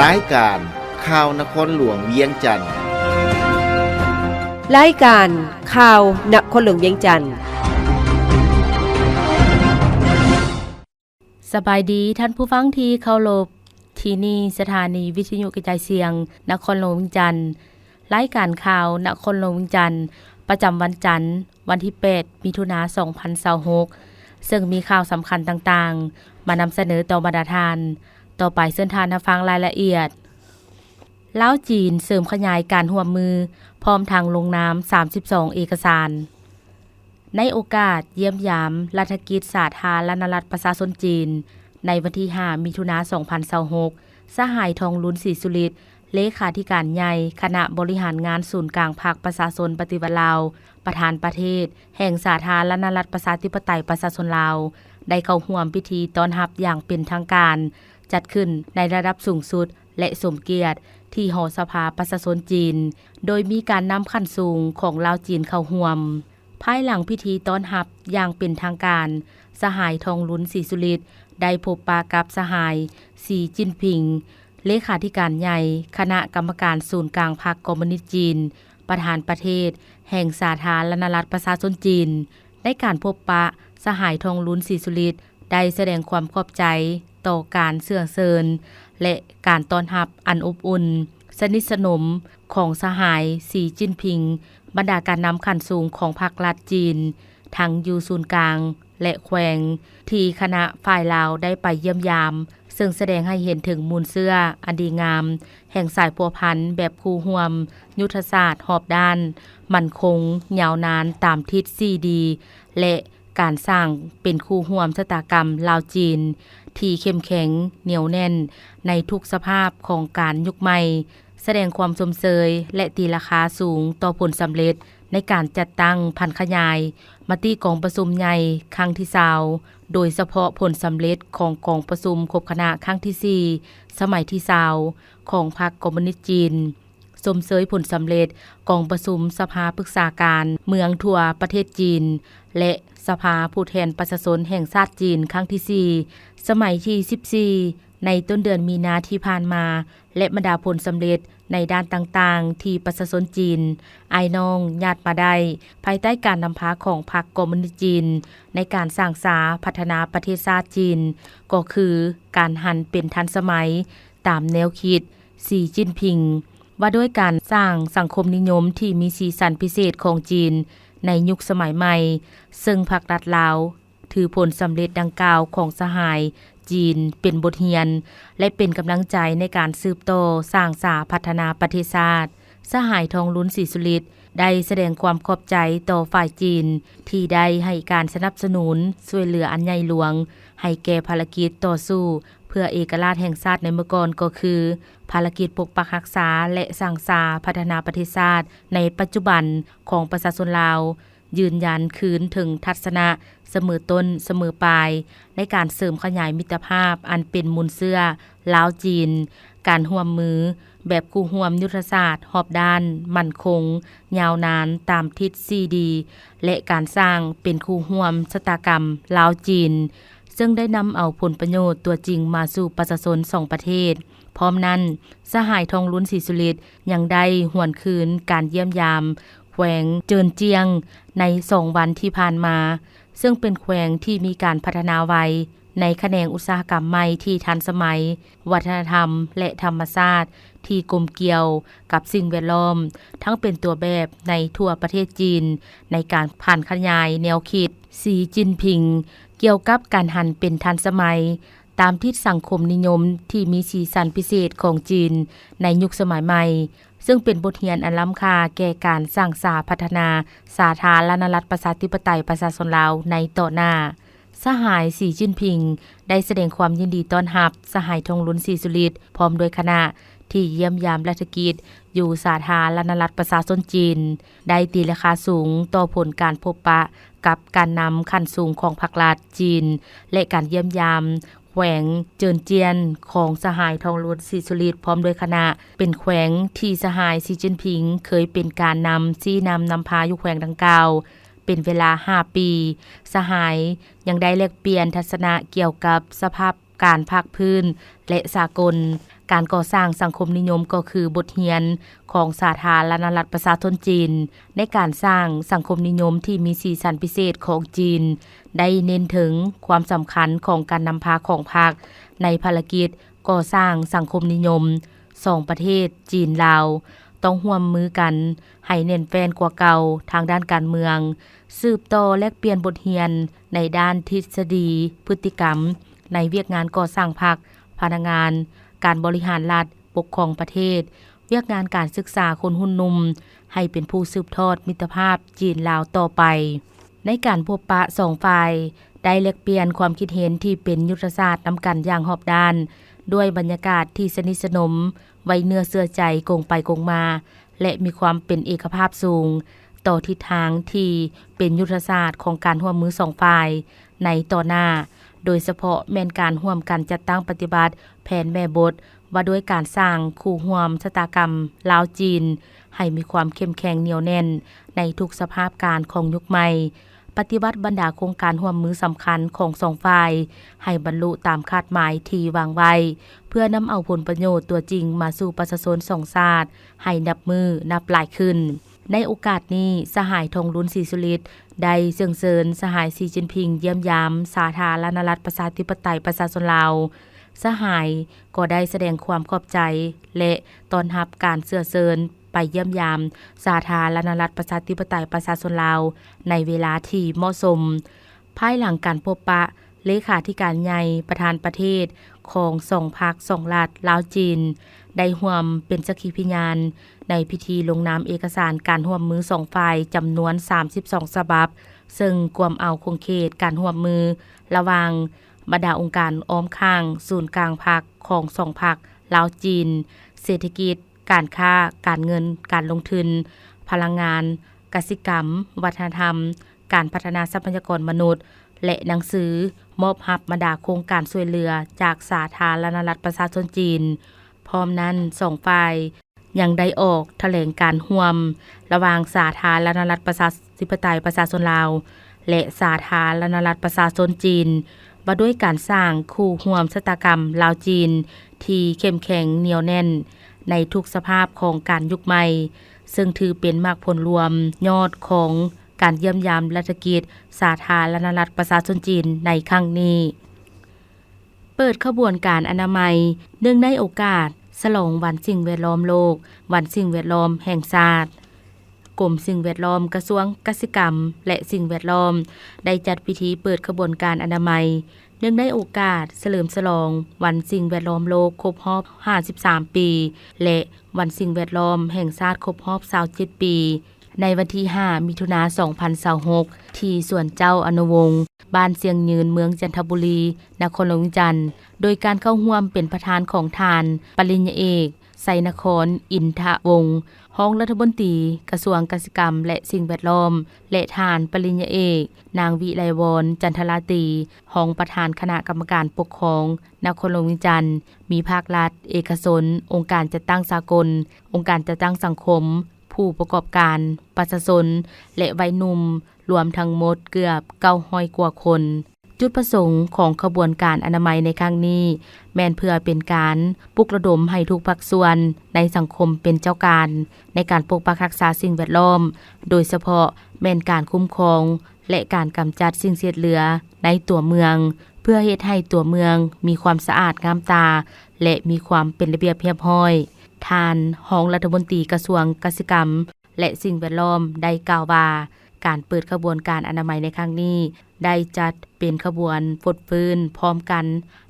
ລາຍການຂ່າວນະຄອນຫຼວງວຽງຈັນ. ລາຍການຂ່າວນະຄອນຫຼວງວຽງຈັນ. ສະບາຍດີທ່ານຜູ້ຟັງທີ່ເຄົາລົບ, ທີ່ນີ້ສະຖານີວິທະຍຸກະຈາຍສຽງນະຄອນຫຼວງວຽງຈັນ. ລາຍການຂ່າວນະຄອນຫຼວງວຽງຈັນ ປະຈຳວັນຈັນ ວັນທີແປດ ມິຖຸນາ ສອງພັນຊາວຫົກ ເຊິ່ງມີຂ່າວສຳຄັນຕ່າງໆ ມານຳສະເໜີຕໍ່ບັນດາທ່ານ. ຕໍ່ໄປເຊີນທ່ານຮັບຟັງລາຍລະອຽດ. ລາວ-ຈີນເສີມຂະຫຍາຍການຮ່ວມມື ພ້ອມທັງລົງນາມສາມສິບສອງເອກະສານ. ໃນໂອກາດຢ້ຽມຢາມລັດຖະກິດສາທາລະນະລັດປະຊາຊົນຈີນ ໃນວັນທີຫ້າ ມິຖຸນາ ສອງພັນຊາວຫົກ ສະຫາຍ ທອງລຸນ ສີສຸລິດ ເລຂາທິການໃຫຍ່ຄະນະບໍລິຫານງານສູນກາງພັກປະຊາຊົນປະຕິວັດລາວ ປະທານປະເທດແຫ່ງສາທາລະນະລັດປະຊາທິປະໄຕປະຊາຊົນລາວ ໄດ້ເຂົ້າຮ່ວມພິທີຕ້ອນຮັບຢ່າງເປັນທາງການ ຈັດຂຶ້ນໃນລະດັບສູງສຸດ ແລະ ສົມກຽດ ທີ່ຫໍສະພາປະຊາຊົນຈີນ, ໂດຍມີການນຳຂັ້ນສູງຂອງລາວ-ຈີນເຂົ້າຮ່ວມ. ພາຍຫຼັງພິທີຕ້ອນຮັບຢ່າງເປັນທາງການ, ສະຫາຍ ທອງລຸນ ສີສຸລິດ ໄດ້ພົບປະກັບສະຫາຍ ສີຈິ້ນຜິງ ເລຂາທິການໃຫຍ່ຄະນະກຳມະການສູນກາງພັກຄອມມູນິດຈີນ, ປະທານປະເທດແຫ່ງສາທາລະນະລັດປະຊາຊົນຈີນ. ໃນການພົບປະ, ສະຫາຍ ທອງລຸນ ສີສຸລິດ ໄດ້ສະແດງຄວາມຂອບໃຈຕໍ່ການເຊື້ອເຊີນ ແລະ ການຕ້ອນຮັບອັນອົບອຸ່ນ, ສະໜິດສະໜົມຂອງສະຫາຍ ສີຈິ້ນຜິງ, ບັນດາການນຳຂັ້ນສູງຂອງພັກລັດຈີນ, ທັງຢູ່ສູນກາງ ແລະ ແຂວງ ທີ່ຄະນະຝ່າຍລາວໄດ້ໄປຢ້ຽມຢາມ, ເຊິ່ງສະແດງໃຫ້ເຫັນເຖິງມູນເຊື້ອອັນດີງາມແຫ່ງສາຍພົວພັນແບບຄູ່ຮ່ວມຍຸດທະສາດຮອບດ້ານ, ໝັ້ນຄົງ, ຍາວນານຕາມທິດສີ່ດີ ແລະ ການສ້າງເປັນຄູ່ຮ່ວມຊະຕາກຳລາວ-ຈີນ ທີ່ເຂັ້ມແຂງໜຽວແໜ້ນໃນທຸກສະພາບຂອງການຍຸກໃໝ່, ສະແດງຄວາມຊົມເຊີຍ ແລະ ຕີລາຄາສູງຕໍ່ຜົນສຳເລັດໃນການຈັດຕັ້ງຜັນຂະຫຍາຍມະຕິກອງປະຊຸມໃຫຍ່ຄັ້ງທີຊາວ ໂດຍສະເພາະຜົນສຳເລັດຂອງກອງປະຊຸມຄົບຄະນະຄັ້ງທີສີ່ ສະໄໝທີຊາວ ຂອງພັກຄອມມູນິດຈີນ. ຊົມເຊີຍຜົນສຳເລັດກອງປະຊຸມສະພາປຶກສາການເມືອງທົ່ວປະເທດຈີນ ແລະ ສະພາຜູ້ແທນປະຊາຊົນແຫ່ງຊາດຈີນຄັ້ງທີສີ່ ສະໄໝທີສິບສີ່ ໃນຕົ້ນເດືອນມີນາທີ່ຜ່ານມາ ແລະ ບັນດາຜົນສຳເລັດໃນດ້ານຕ່າງໆ ທີ່ປະຊາຊົນຈີນ ອ້າຍນ້ອງ ຍາດມາໄດ້ ພາຍໃຕ້ການນຳພາຂອງພັກຄອມມູນິດຈີນ ໃນການສ້າງສາພັດທະນາປະເທດຊາດຈີນ ກໍຄືການຫັນເປັນທັນສະໄໝ ຕາມແນວຄິດ ສີຈິ້ນຜິງ ວ່າດ້ວຍການສ້າງສັງຄົມນິຍົມທີ່ມີສີສັນພິເສດຂອງຈີນໃນຍຸກສະໄໝໃໝ່, ເຊິ່ງພັກລັດລາວຖືຜົນສຳເລັດດັ່ງກ່າວຂອງສະຫາຍຈີນເປັນບົດຮຽນ ແລະ ເປັນກຳລັງໃຈໃນການສືບຕໍ່ສ້າງສາພັດທະນາປະເທດຊາດ. ສະຫາຍ ທອງລຸນ ສີສຸລິດ ໄດ້ສະແດງຄວາມຂອບໃຈຕໍ່ຝ່າຍຈີນທີ່ໄດ້ໃຫ້ການສະໜັບສະໜູນຊ່ວຍເຫຼືອອັນໃຫຍ່ຫຼວງໃຫ້ແກ່ພາລະກິດຕໍ່ສູ້ ເພື່ອເອກະລາດແຫ່ງຊາດໃນເມື່ອກ່ອນ ກໍຄື ພາລະກິດປົກປັກຮັກສາ ແລະ ສ້າງສາພັດທະນາປະເທດຊາດໃນປັດຈຸບັນຂອງປະຊາຊົນລາວ, ຢືນຢັນຄືນເຖິງທັດສະນະສະເໝີຕົ້ນສະເໝີປາຍ ໃນການເສີມຂະຫຍາຍມິດຕະພາບອັນເປັນມູນເຊື້ອລາວ-ຈີນ, ການຮ່ວມມືແບບຄູ່ຮ່ວມຍຸດທະສາດຮອບດ້ານ, ໝັ້ນຄົງ, ຍາວນານຕາມທິດສີ່ດີ ແລະ ການສ້າງເປັນຄູ່ຮ່ວມຊະຕາກຳລາວ-ຈີນ. ເຊິ່ງໄດ້ນຳເອົາຜົນປະໂຫຍດຕົວຈິງມາສູ່ປະຊາຊົນສອງປະເທດ. ພ້ອມນັ້ນ, ສະຫາຍ ທອງລຸນ ສີສຸລິດ ຍັງໄດ້ຫວນຄືນການຢ້ຽມຢາມແຂວງເຈີນຈຽງໃນສອງວັນທີ່ຜ່ານມາ, ເຊິ່ງເປັນແຂວງທີ່ມີການພັດທະນາໄວໃນຂະແໜງອຸດສາຫະກຳໃໝ່ທີ່ທັນສະໄໝ, ວັດທະນະທຳ ແລະ ທຳມະຊາດທີ່ກົມກ່ຽວກັບສິ່ງແວດລ້ອມ, ທັງເປັນຕົວແບບໃນທົ່ວປະເທດຈີນໃນການຜັນຂະຫຍາຍແນວຄິດ ສີຈິ້ນຜິງ ກ່ຽວກັບການຫັນເປັນທັນສະໄໝ ຕາມທິດສັງຄົມນິຍົມທີ່ມີສີສັນພິເສດຂອງຈີນໃນຍຸກສະໄໝໃໝ່, ເຊິ່ງເປັນບົດຮຽນອັນລ້ຳຄ່າແກ່ການສ້າງສາພັດທະນາສາທາລະນະລັດປະຊາທິປະໄຕປະຊາຊົນລາວໃນຕໍ່ໜ້າ. ສະຫາຍ ສີຈິ້ນຜິງ ໄດ້ສະແດງຄວາມຍິນດີຕ້ອນຮັບສະຫາຍ ທອງລຸນ ສີສຸລິດ ພ້ອມດ້ວຍຄະນະ ທີ່ຢ້ຽມຢາມລັດຖະກິດຢູ່ສາທາລະນະລັດປະຊາຊົນຈີນ, ໄດ້ຕີລາຄາສູງຕໍ່ຜົນການພົບປະກັບການນຳຂັ້ນສູງຂອງພັກລັດຈີນ ແລະ ການຢ້ຽມຢາມແຂວງເຈີນຈຽນຂອງສະຫາຍ ທອງລຸນ ສີສຸລິດ ພ້ອມດ້ວຍຄະນະ, ເປັນແຂວງທີ່ສະຫາຍ ສີຈິ້ນຜິງ ເຄີຍເປັນການນຳຊີ້ນຳນຳພາຢູ່ແຂວງດັ່ງກ່າວ ເປັນເວລາຫ້າປີ. ສະຫາຍຍັງໄດ້ແລກປ່ຽນທັດສະນະກ່ຽວກັບສະພາບ ການພາກພື້ນ ແລະ ສາກົນ. ການກໍ່ສ້າງສັງຄົມນິຍົມກໍຄືບົດຮຽນຂອງສາທາລະນະລັດປະຊາຊົນຈີນ ໃນການສ້າງສັງຄົມນິຍົມທີ່ມີສີສັນພິເສດຂອງຈີນ ໄດ້ເນັ້ນເຖິງຄວາມສຳຄັນຂອງການນຳພາຂອງພັກໃນພາລະກິດກໍ່ສ້າງສັງຄົມນິຍົມສອງປະເທດຈີນ-ລາວ ຕ້ອງຮ່ວມມືກັນໃຫ້ແໜ້ນແຟ້ນກວ່າເກົ່າທາງດ້ານການເມືອງ, ສືບຕໍ່ແລກປ່ຽນບົດຮຽນໃນດ້ານທິດສະດີ, ພຶດຕິກຳ ໃນວຽກງານກໍ່ສ້າງພັກ, ພະນັກງານ, ການບໍລິຫານລັດ, ປົກຄອງປະເທດ, ວຽກງານການສຶກສາຄົນຮຸ່ນໜຸ່ມ ໃຫ້ເປັນຜູ້ສືບທອດມິດຕະພາບຈີນ-ລາວຕໍ່ໄປ. ໃນການພົບປະສອງຝ່າຍ ໄດ້ແລກປ່ຽນຄວາມຄິດເຫັນທີ່ເປັນຍຸດທະສາດນຳກັນຢ່າງຮອບດ້ານ, ດ້ວຍບັນຍາກາດທີ່ສະໜິດສະໜົມ, ໄວ້ເນື້ອເຊື່ອໃຈກົງໄປກົງມາ ແລະ ມີຄວາມເປັນເອກະພາບສູງ ຕໍ່ທິດທາງທີ່ເປັນຍຸດທະສາດຂອງການຮ່ວມມືສອງຝ່າຍໃນຕໍ່ໜ້າ, ໂດຍສະເພາະແມ່ນການຮ່ວມກັນຈັດຕັ້ງປະຕິບັດແຜນແມ່ບົດ ວ່າດ້ວຍການສ້າງຄູ່ຮ່ວມຊະຕາກຳລາວ-ຈີນ ໃຫ້ມີຄວາມເຂັ້ມແຂງໜຽວແໜ້ນໃນທຸກສະພາບການຂອງຍຸກໃໝ່, ປະຕິບັດບັນດາໂຄງການຮ່ວມມືສຳຄັນຂອງສອງຝ່າຍ ໃຫ້ບັນລຸຕາມຄາດໝາຍທີ່ວາງໄວ້, ເພື່ອນຳເອົາຜົນປະໂຫຍດຕົວຈິງມາສູ່ປະຊາຊົນສອງຊາດໃຫ້ນັບມື້ນັບຫຼາຍຂຶ້ນ. ໃນໂອກາດນີ້, ສະຫາຍ ທອງລຸນ ສີສຸລິດ ໄດ້ເຊີນເຊີນສະຫາຍ ສີຈິ້ນຜິງ ຢ້ຽມຢາມສາທາລະນະລັດປະຊາທິປະໄຕປະຊາຊົນລາວ. ສະຫາຍກໍໄດ້ສະແດງຄວາມຂອບໃຈ ແລະ ຕ້ອນຮັບການເຊື້ອເຊີນໄປຢ້ຽມຢາມສາທາລະນະລັດປະຊາທິປະໄຕປະຊາຊົນລາວ ໃນເວລາທີ່ເໝາະສົມ. ພາຍຫຼັງການພົບປະ, ເລຂາທິການໃຫຍ່ປະທານປະເທດຂອງສອງພັກສອງລັດ ລາວ-ຈີນ ໄດ້ຮ່ວມເປັນສັກຂີພິຍານໃນພິທີລົງນາມເອກະສານການຮ່ວມມືສອງຝ່າຍຈຳນວນສາມສິບສອງສະບັບ, ເຊິ່ງກວມເອົາຂົງເຂດການຮ່ວມມືລະຫວ່າງບັນດາອົງການອ້ອມຂ້າງສູນກາງພັກຂອງສອງພັກ ລາວ-ຈີນ, ເສດຖະກິດ, ການຄ້າ, ການເງິນ, ການລົງທຶນ, ພະລັງງານ, ກະສິກຳ, ວັດທະນະທຳ, ການພັດທະນາຊັບພະຍາກອນມະນຸດ ແລະ ໜັງສືມອບຮັບບັນດາໂຄງການຊ່ວຍເຫຼືອຈາກສາທາລະນະລັດປະຊາຊົນຈີນ. ພ້ອມນັ້ນ, ສອງຝ່າຍຍັງໄດ້ອອກຖະແຫຼງການຮ່ວມລະຫວ່າງສາທາລະນະລັດປະຊາທິປະໄຕປະຊາຊົນລາວ ແລະ ສາທາລະນະລັດປະຊາຊົນຈີນ ວ່າດ້ວຍການສ້າງຄູ່ຮ່ວມຊະຕາກຳລາວ-ຈີນທີ່ເຂັ້ມແຂງໜຽວແໜ້ນໃນທຸກສະພາບຂອງການຍຸກໃໝ່, ເຊິ່ງຖືເປັນໝາກຜົນລວມຍອດຂອງການຢ້ຽມຢາມລັດຖະກິດສາທາລະນະລັດປະຊາຊົນຈີນໃນຄັ້ງນີ້. ເປີດຂະບວນການອະນາໄມ ເນື່ອງໃນໂອກາດສະຫຼອງວັນສິ່ງແວດລ້ອມໂລກ, ວັນສິ່ງແວດລ້ອມແຫ່ງຊາດ. ກົມສິ່ງແວດລ້ອມ, ກະຊວງກະສິກຳ ແລະ ສິ່ງແວດລ້ອມ ໄດ້ຈັດພິທີເປີດຂະບວນການອະນາໄມ ເນື່ອງໃນໂອກາດສະເຫຼີມສະຫຼອງວັນສິ່ງແວດລ້ອມໂລກຄົບຮອບຫ້າສິບສາມປີ ແລະ ວັນສິ່ງແວດລ້ອມແຫ່ງຊາດຄົບຮອບຊາວເຈັດປີ ໃນວັນທີຫ້າ ມິຖຸນາ ສອງພັນຊາວຫົກ ທີ່ສວນເຈົ້າອະນຸວົງ ບ້ານຊຽງຍືນ ເມືອງຈັນທະບູລີ, ນະຄອນຫຼວງວຽງຈັນ, ໂດຍການເຂົ້າຮ່ວມເປັນປະທານຂອງທ່ານ ປະລິນຍາເອກ ໄຊນະຄອນ ອິນທະວົງ, ຮອງລັດຖະມົນຕີກະຊວງກະສິກຳ ແລະ ສິ່ງແວດລ້ອມ ແລະ ທ່ານ ປະລິນຍາເອກ ນາງ ວິໄລວອນ ຈັນທະລາຕີ, ຮອງປະທານຄະນະກຳມະການປົກຄອງນະຄອນຫຼວງວຽງຈັນ, ມີພາກລັດ, ເອກະຊົນ, ອົງການຈັດຕັ້ງສາກົນ, ອົງການຈັດຕັ້ງສັງຄົມ, ຜູ້ປະກອບການ, ປະຊາຊົນ ແລະ ໄວໜຸ່ມ ລວມທັງໝົດເກືອບເກົ້າຮ້ອຍກວ່າຄົນ. ຈຸດປະສົງຂອງຂະບວນການອະນາໄມໃນຄັ້ງນີ້ ແມ່ນເພື່ອເປັນການປຸກລະດົມໃຫ້ທຸກພາກສ່ວນໃນສັງຄົມເປັນເຈົ້າການໃນການປົກປັກຮັກສາສິ່ງແວດລ້ອມ, ໂດຍສະເພາະແມ່ນການຄຸ້ມຄອງ ແລະ ການກຳຈັດສິ່ງເສດເຫຼືອໃນຕົວເມືອງ, ເພື່ອເຮັດໃຫ້ຕົວເມືອງມີຄວາມສະອາດງາມຕາ ແລະ ມີຄວາມເປັນລະບຽບຮຽບຮ້ອຍ. ທ່ານຮອງລັດຖະມົນຕີກະຊວງກະສິກຳ ແລະ ສິ່ງແວດລ້ອມ ໄດ້ກ່າວວ່າ ການເປີດຂະບວນການອະນາໄມໃນຄັ້ງນີ້ ໄດ້ຈັດເປັນຂະບວນຟົດຟື້ນພ້ອມກັນ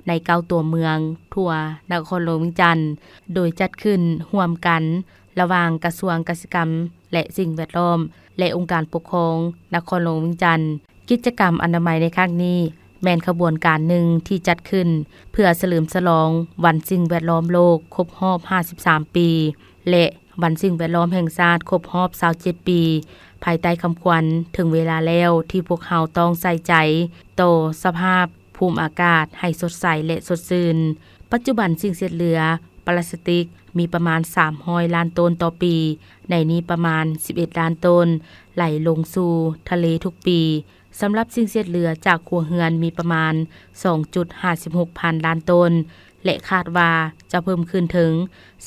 ໃນເກົ້າຕົວເມືອງທົ່ວນະຄອນຫຼວງວຽງຈັນ, ໂດຍຈັດຂຶ້ນຮ່ວມກັນລະຫວ່າງກະຊວງກະສິກຳ ແລະ ສິ່ງແວດລ້ອມ ແລະ ອົງການປົກຄອງນະຄອນຫຼວງວຽງຈັນ. ກິດຈະກຳອະນາໄມໃນຄັ້ງນີ້ ແມ່ນຂະບວນການໜຶ່ງທີ່ຈັດຂຶ້ນເພື່ອສະເຫຼີມສະຫຼອງວັນສິ່ງແວດລ້ອມໂລກຄົບຮອບຫ້າສິບສາມປີ ແລະ ວັນສິ່ງແວດລ້ອມແຫ່ງຊາດຄົບຮອບຊາວເຈັດປີ ພາຍໃຕ້ຄຳຂວັນ ເຖິງເວລາແລ້ວທີ່ພວກເຮົາຕ້ອງໃສ່ໃຈຕໍ່ສະພາບພູມອາກາດໃຫ້ສົດໃສ ແລະ ສົດຊື່ນ. ປັດຈຸບັນສິ່ງເສດເຫຼືອປລາສຕິກມີປະມານສາມຮ້ອຍລ້ານໂຕນຕໍ່ປີ, ໃນນີ້ປະມານສິບເອັດລ້ານໂຕນໄຫຼລົງສູ່ທະເລທຸກປີ, ສຳລັບສິ່ງເສດເຫຼືອຈາກຄົວເຮືອນມີປະມານສອງຈຸດຫ້າສິບຫົກພັນລ້ານໂຕນ ແລະ ຄາດວ່າຈະເພີ່ມຂຶ້ນເຖິງ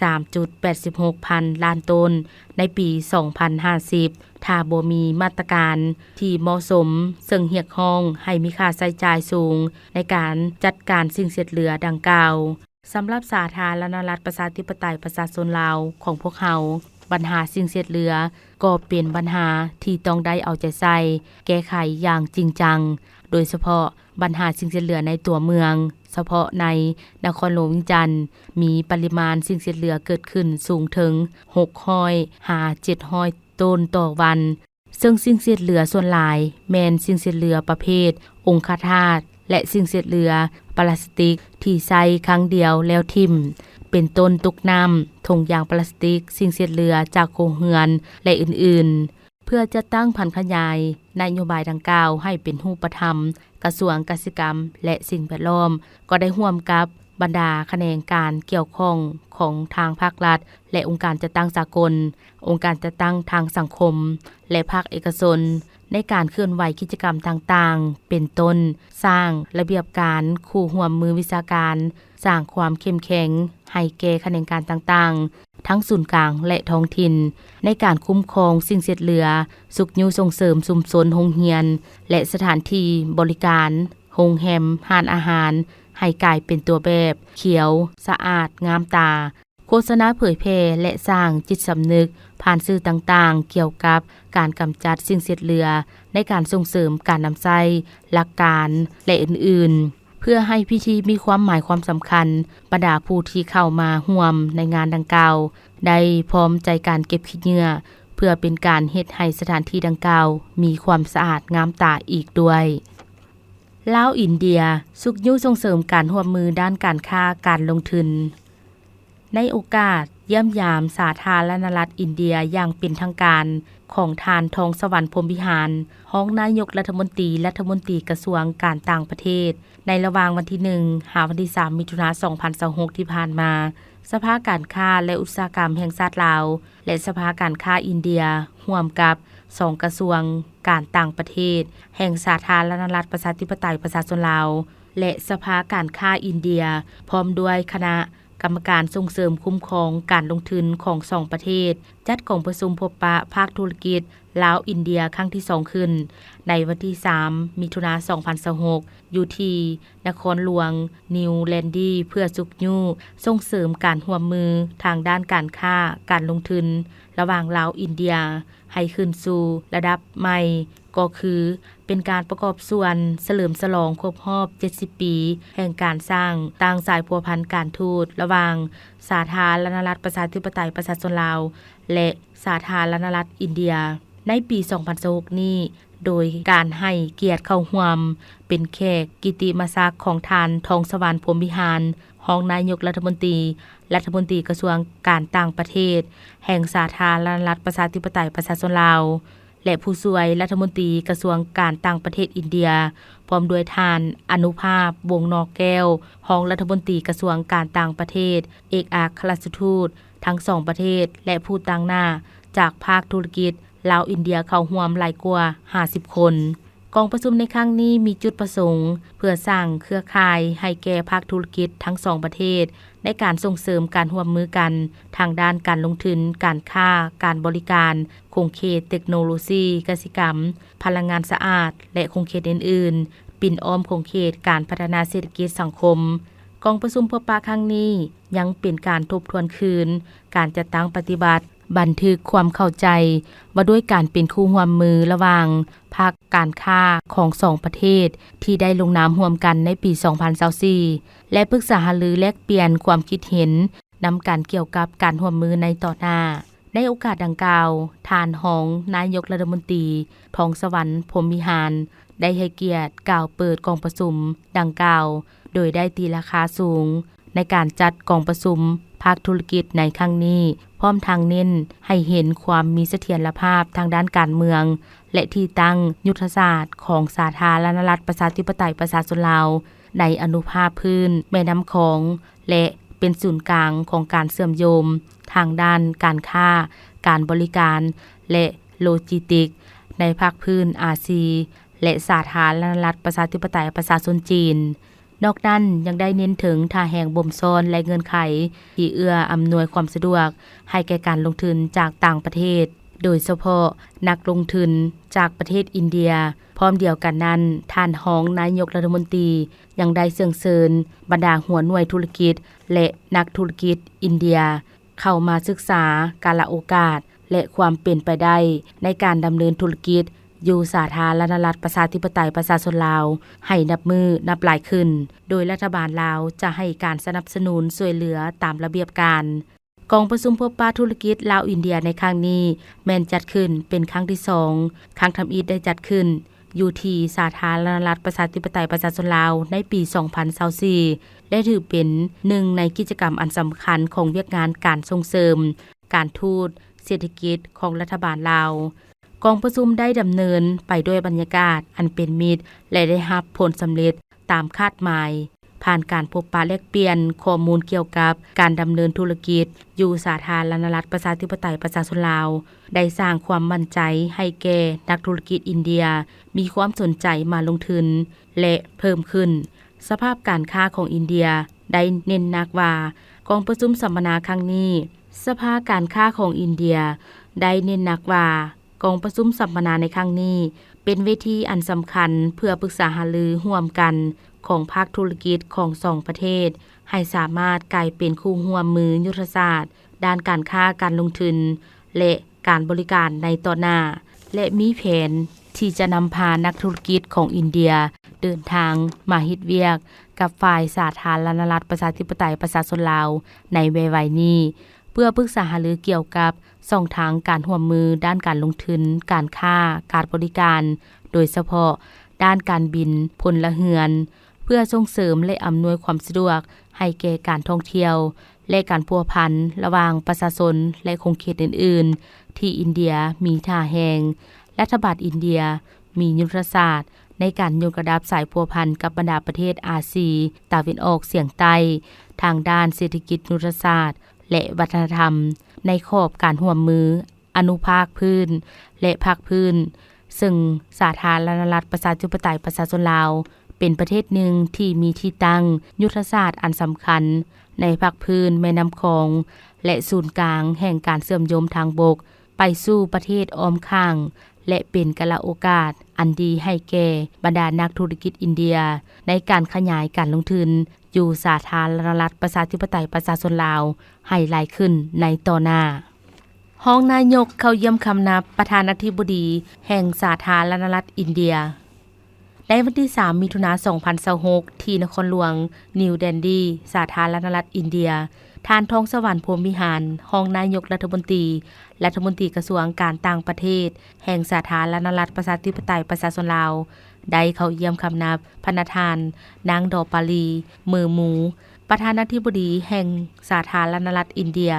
ສາມຈຸດແປດສິບຫົກພັນລ້ານໂຕນໃນປີສອງພັນຫ້າສິບ ຖ້າບໍ່ມີມາດຕະການທີ່ເໝາະສົມ, ເຊິ່ງຮຽກຮ້ອງໃຫ້ມີຄ່າໃຊ້ຈ່າຍສູງໃນການຈັດການສິ່ງເສດເຫຼືອດັ່ງກ່າວ. ສຳລັບສາທາລະນະລັດປະຊາທິປະໄຕປະຊາຊົນລາວຂອງພວກເຮົາ, ບັນຫາສິ່ງເສດເຫຼືອກໍເປັນບັນຫາທີ່ຕ້ອງໄດ້ເອົາໃຈໃສ່ແກ້ໄຂຢ່າງຈິງຈັງ, ໂດຍສະເພາະບັນຫາສິ່ງເສດເຫຼືອໃນຕົວເມືອງ, ສະເພາະໃນນະຄອນຫຼວງວຽງຈັນ ມີປະລິມານສິ່ງເສດເຫຼືອເກີດຂຶ້ນສູງເຖິງຫົກຮ້ອຍຫາເຈັດຮ້ອຍໂຕນຕໍ່ວັນ. ເຊິ່ງສິ່ງເສດເຫຼືອສ່ວນຫຼາຍແມ່ນສິ່ງເສດເຫຼືອປະເພດອົງຄະທາດ ແລະ ສິ່ງເສດເຫຼືອປລາສຕິກທີ່ໃຊ້ຄັ້ງດຽວແລ້ວຖິ້ມ, ເປັນຕົ້ນຕຸກນ້ຳ, ຖົງຢາງປລາສຕິກ, ສິ່ງເສດເຫຼືອຈາກໂຮງເຮືອນ ແລະ ອື່ນໆ. ເພື່ອຈັດຕັ້ງຜັນຂະຫຍາຍນະໂຍບາຍດັ່ງກ່າວໃຫ້ເປັນຮູບປະທຳ, ກະຊວງກະສິກຳ ແລະ ສິ່ງແວດລ້ອມ ກໍໄດ້ຮ່ວມກັບບັນດາຂະແໜງການກ່ຽວຂ້ອງຂອງທາງພາກລັດ ແລະ ອົງການຈັດຕັ້ງສາກົນ, ອົງການຈັດຕັ້ງທາງສັງຄົມ ແລະ ພາກເອກະຊົນ ໃນການເຄື່ອນໄຫວກິດຈະກຳຕ່າງໆ ເປັນຕົ້ນ ສ້າງລະບຽບການຄູ່ຮ່ວມມືວິຊາການ, ສ້າງຄວາມເຂັ້ມແຂງໃຫ້ແກ່ຂະແໜງການຕ່າງໆ ທັງສູນກາງ ແລະ ທ້ອງຖິ່ນ ໃນການຄຸ້ມຄອງສິ່ງເສດເຫຼືອ, ຊຸກຍູ້ສົ່ງເສີມຊຸມຊົນ, ໂຮງຮຽນ ແລະ ສະຖານທີ່ບໍລິການ, ໂຮງແຮມ, ຮ້ານອາຫານ ໃຫ້ກາຍເປັນຕົວແບບຂຽວ, ສະອາດ, ງາມຕາ. ໂຄສະນາເຜີຍແຜ່ ແລະ ສ້າງຈິດສຳນຶກຜ່ານສື່ຕ່າງໆ ກ່ຽວກັບການກຳຈັດສິ່ງເສດເຫຼືອ ໃນການສົ່ງເສີມການນຳໃຊ້ຫຼັກການ ແລະ ອື່ນໆ ເພື່ອໃຫ້ພິທີມີຄວາມໝາຍຄວາມສຳຄັນ, ບັນດາຜູ້ທີ່ເຂົ້າມາຮ່ວມໃນງານດັ່ງກ່າວ ໄດ້ພ້ອມໃຈກັນເກັບຂີ້ເຫຍື້ອ ເພື່ອເປັນການເຮັດໃຫ້ສະຖານທີ່ດັ່ງກ່າວມີຄວາມສະອາດງາມຕາອີກດ້ວຍ. ລາວ-ອິນເດຍ ຊຸກຍູ້ສົ່ງເສີມການຮ່ວມມືດ້ານການຄ້າການລົງທຶນ. ໃນໂອກາດຢ້ຽມຢາມສາທາລະນະລັດອິນເດຍຢ່າງເປັນທາງການຂອງທ່ານ ທອງສະຫວັນ ພົມວິຫານ ຮອງນາຍົກລັດຖະມົນຕີ, ລັດຖະມົນຕີກະຊວງການຕ່າງປະເທດ ໃນລະຫວ່າງວັນທີໜຶ່ງ ຫາວັນທີສາມ ມິຖຸນາ ສອງພັນຊາວຫົກ ທີ່ຜ່ານມາ, ສະພາການຄ້າ ແລະ ອຸດສາຫະກຳແຫ່ງຊາດລາວ ແລະ ສະພາການຄ້າອິນເດຍ ຮ່ວມກັບສອງກະຊວງການຕ່າງປະເທດແຫ່ງສາທາລະນະລັດປະຊາທິປະໄຕປະຊາຊົນລາວ ແລະ ສະພາການຄ້າອິນເດຍ ພ້ອມດ້ວຍຄະນະ ກຳມະການສົ່ງເສີມຄຸ້ມຄອງການລົງທຶນຂອງສອງປະເທດ ຈັດກອງປະຊຸມພົບປະພາກທຸລະກິດລາວ-ອິນເດຍຄັ້ງທີສອງຂຶ້ນ ໃນວັນທີສາມ ມິຖຸນາ ສອງພັນຊາວຫົກ ຢູ່ທີ່ນະຄອນຫຼວງນິວແລນດີ ເພື່ອຊຸກຍູ້ສົ່ງເສີມການຮ່ວມມືທາງດ້ານການຄ້າການລົງທຶນລະຫວ່າງລາວ-ອິນເດຍ ໃຫ້ຂຶ້ນສູ່ລະດັບໃໝ່ ກໍຄືເປັນການປະກອບສ່ວນສະເຫຼີມສະຫຼອງຄົບຮອບເຈັດສິບປີ ແຫ່ງການສ້າງຕັ້ງສາຍພົວພັນການທູດລະຫວ່າງສາທາລະນະລັດປະຊາທິປະໄຕປະຊາຊົນລາວ ແລະ ສາທາລະນະລັດອິນເດຍ ໃນປີສອງພັນຊາວຫົກນີ້ ໂດຍການໃຫ້ກຽດເຂົ້າຮ່ວມເປັນແຂກກິດຕິມະສັກຂອງທ່ານ ທອງສະຫວັນ ພົມວິຫານ ຮອງນາຍົກລັດຖະມົນຕີ, ລັດຖະມົນຕີກະຊວງການຕ່າງປະເທດ ແຫ່ງສາທາລະນະລັດປະຊາທິປະໄຕປະຊາຊົນລາວ ແລະ ຜູ້ຊ່ວຍລັດຖະມົນຕີກະຊວງການຕ່າງປະເທດອິນເດຍ, ພ້ອມດ້ວຍທ່ານ ອະນຸພາບ ວົງນອກແກ້ວ ຮອງລັດຖະມົນຕີກະຊວງການຕ່າງປະເທດ, ເອກອັກຄະລັດຖະທູດທັງສອງປະເທດ ແລະ ຜູ້ຕາງໜ້າຈາກພາກທຸລະກິດລາວ-ອິນເດຍ ເຂົ້າຮ່ວມຫຼາຍກວ່າຫ້າສິບຄົນ. ກອງປະຊຸມໃນຄັ້ງນີ້ມີຈຸດປະສົງເພື່ອສ້າງເຄືອຂ່າຍໃຫ້ແກ່ພາກທຸລະກິດທັງສອງປະເທດ ໃນການສົ່ງເສີມການຮ່ວມມືກັນທາງດ້ານການລົງທຶນ, ການຄ້າ, ການບໍລິການ, ຂົງເຂດເຕັກໂນໂລຊີ, ກະສິກຳ, ພະລັງງານສະອາດ ແລະ ຂົງເຂດອື່ນໆ, ປິ່ນອ້ອມຂົງເຂດການພັດທະນາເສດຖະກິດສັງຄົມ. ກອງປະຊຸມພົບປະຄັ້ງນີ້ຍັງເປັນການທົບທວນຄືນການຈັດຕັ້ງປະຕິບັດ ບັນທຶກຄວາມເຂົ້າໃຈວ່າດ້ວຍການເປັນຄູ່ຮ່ວມມືລະຫວ່າງພາກການຄ້າຂອງສອງປະເທດ ທີ່ໄດ້ລົງນາມຮ່ວມກັນໃນປີສອງພັນຊາວສີ່ ແລະ ປຶກສາຫາລືແລກປ່ຽນຄວາມຄິດເຫັນນຳກັນກ່ຽວກັບການຮ່ວມມືໃນຕໍ່ໜ້າ. ໃນໂອກາດດັ່ງກ່າວ, ທ່ານຮອງນາຍົກລັດຖະມົນຕີ ທອງສະຫວັນ ພົມວິຫານ ໄດ້ໃຫ້ກຽດກ່າວເປີດກອງປະຊຸມດັ່ງກ່າວ ໂດຍໄດ້ຕີລາຄາສູງ ໃນການຈັດກອງປະຊຸມພາກທຸລະກິດໃນຄັ້ງນີ້, ພ້ອມທັງເນັ້ນໃຫ້ເຫັນຄວາມມີສະຖຽນລະພາບທາງດ້ານການເມືອງ ແລະ ທີ່ຕັ້ງຍຸດທະສາດຂອງສາທາລະນະລັດປະຊາທິປະໄຕປະຊາຊົນລາວ ໃນອະນຸພາກພື້ນແມ່ນ້ຳຂອງ ແລະ ເປັນສູນກາງຂອງການເຊື່ອມໂຍງທາງດ້ານການຄ້າ, ການບໍລິການ ແລະ ໂລຈິສຕິກ ໃນພາກພື້ນອາຊີ ແລະ ສາທາລະນະລັດ ປະຊາທິປະໄຕ ປະຊາຊົນຈີນ. ນອກນັ້ນຍັງໄດ້ເນັ້ນເຖິງທ່າແຮງບົ່ມຊ້ອນ ແລະ ເງື່ອນໄຂທີ່ເອື້ອອຳນວຍຄວາມສະດວກໃຫ້ແກ່ການລົງທຶນຈາກຕ່າງປະເທດ, ໂດຍສະເພາະນັກລົງທຶນຈາກປະເທດອິນເດຍ. ພ້ອມດຽວກັນນັ້ນ, ທ່ານຮອງນາຍົກລັດຖະມົນຕີຍັງໄດ້ເຊື້ອເຊີນບັນດາຫົວໜ່ວຍທຸລະກິດ ແລະ ນັກທຸລະກິດອິນເດຍ ເຂົ້າມາສຶກສາກາລະໂອກາດ ແລະ ຄວາມເປັນໄປໄດ້ໃນການດຳເນີນທຸລະກິດຢູ່ສາທາລະນະລັດ ປະຊາທິປະໄຕ ປະຊາຊົນລາວ ໃຫ້ນັບມື້ນັບຫຼາຍຂຶ້ນ, ໂດຍລັດຖະບານລາວຈະໃຫ້ການສະໜັບສະໜູນຊ່ວຍເຫຼືອຕາມລະບຽບການ. ກອງປະຊຸມພົບປະທຸລະກິດລາວ-ອິນເດຍໃນຄັ້ງນີ້ ແມ່ນຈັດຂຶ້ນເປັນຄັ້ງທີສອງ, ຄັ້ງທຳອິດໄດ້ຈັດຂຶ້ນຢູ່ທີ່ສາທາລະນະລັດ ປະຊາທິປະໄຕ ປະຊາຊົນລາວ ໃນປີສອງພັນຊາວສີ່ ແລະ ຖືເປັນໜຶ່ງໃນກິດຈະກຳອັນສຳຄັນຂອງວຽກງານການສົ່ງເສີມ ການທູດເສດຖະກິດຂອງລັດຖະບານລາວ. ກອງປະຊຸມໄດ້ດຳເນີນໄປດ້ວຍບັນຍາກາດອັນເປັນມິດ ແລະ ໄດ້ຮັບຜົນສຳເລັດຕາມຄາດໝາຍ, ຜ່ານການພົບປະແລກປ່ຽນຂໍ້ມູນກ່ຽວກັບການດຳເນີນທຸລະກິດຢູ່ສາທາລະນະລັດ ປະຊາທິປະໄຕ ປະຊາຊົນລາວ ໄດ້ສ້າງຄວາມໝັ້ນໃຈໃຫ້ແກ່ນັກທຸລະກິດອິນເດຍ ມີຄວາມສົນໃຈມາລົງທຶນ ແລະ ເພີ່ມຂຶ້ນ. ສະພາບການຄ້າຂອງອິນເດຍໄດ້ເນັ້ນໜັກວ່າ ກອງປະຊຸມສຳມະນາຄັ້ງນີ້ ສະພາການຄ້າຂອງອິນເດຍໄດ້ເນັ້ນໜັກວ່າ ກອງປະຊຸມສຳມະນາໃນຄັ້ງນີ້ ເປັນເວທີອັນສຳຄັນເພື່ອປຶກສາຫາລືຮ່ວມກັນຂອງພາກທຸລະກິດຂອງສອງປະເທດ ໃຫ້ສາມາດກາຍເປັນຄູ່ຮ່ວມມືຍຸດທະສາດດ້ານການຄ້າການລົງທຶນ ແລະ ການບໍລິການໃນຕໍ່ໜ້າ ແລະ ມີແຜນທີ່ຈະນຳພານັກທຸລະກິດຂອງອິນເດຍເດີນທາງມາເຮັດວຽກກັບຝ່າຍສາທາລະນະລັດ ປະຊາທິປະໄຕ ປະຊາຊົນລາວໃນໄວໆນີ້ ເພື່ອປຶກສາຫາລືກ່ຽວກັບຊ່ອງທາງການຮ່ວມມືດ້ານການລົງທຶນ, ການຄ້າ, ການບໍລິການ, ໂດຍສະເພາະດ້ານການບິນ, ພົນລະເຮືອນ, ເພື່ອສົ່ງເສີມ ແລະ ອຳນວຍຄວາມສະດວກໃຫ້ແກ່ການທ່ອງທ່ຽວ ແລະ ການພົວພັນລະຫວ່າງປະຊາຊົນ ແລະ ຂົງເຂດອື່ນໆ ທີ່ອິນເດຍມີທ່າແຮງ. ລັດຖະບານອິນເດຍມີຍຸດທະສາດໃນການຍົກລະດັບສາຍພົວພັນກັບບັນດາປະເທດອາຊີຕາເວັນອອກສຽງໃຕ້ ທາງດ້ານເສດຖະກິດ, ຍຸດທະສາດ ແລະ ວັດທະນະທຳ ໃນຂອບການຮ່ວມມືອະນຸພາກພື້ນ ແລະ ພາກພື້ນ, ເຊິ່ງສາທາລະນະລັດ ປະຊາທິປະໄຕ ປະຊາຊົນລາວ ເປັນປະເທດໜຶ່ງທີ່ມີທີ່ຕັ້ງຍຸດທະສາດອັນສຳຄັນໃນພາກພື້ນແມ່ນ້ຳຂອງ ແລະ ສູນກາງແຫ່ງການເຊື່ອມໂຍງທາງບົກໄປສູ່ປະເທດອ້ອມຂ້າງ ແລະ ເປັນກາລະໂອກາດອັນດີໃຫ້ແກ່ບັນດານັກທຸລະກິດອິນເດຍ ໃນການຂະຫຍາຍການລົງທຶນຢູ່ສາທາລະນະລັດ ປະຊາທິປະໄຕ ປະຊາຊົນລາວ ໃຫ້ຫຼາຍຂຶ້ນໃນຕໍ່ໜ້າ. ຮອງນາຍົກເຂົ້າຢ້ຽມຄຳນັບປະທານາທິບໍດີແຫ່ງສາທາລະນະລັດອິນເດຍ. ໃນວັນທີສາມ ມິຖຸນາ ສອງພັນຊາວຫົກ ທີ່ນະຄອນຫຼວງນິວເດນລີ, ສາທາລະນະລັດອິນເດຍ, ທ່ານ ທອງສະຫວັນ ພົມວິຫານ, ຮອງນາຍົກລັດຖະມົນຕີ, ລັດຖະມົນຕີກະຊວງການຕ່າງປະເທດ ແຫ່ງສາທາລະນະລັດ ປະຊາທິປະໄຕ ປະຊາຊົນລາວ ໄດ້ເຂົ້າຢ້ຽມຄຳນັບພະນະທ່ານ ນາງ ດໍປາລີ ເມີມູ ປະທານາທິບໍດີແຫ່ງສາທາລະນະລັດອິນເດຍ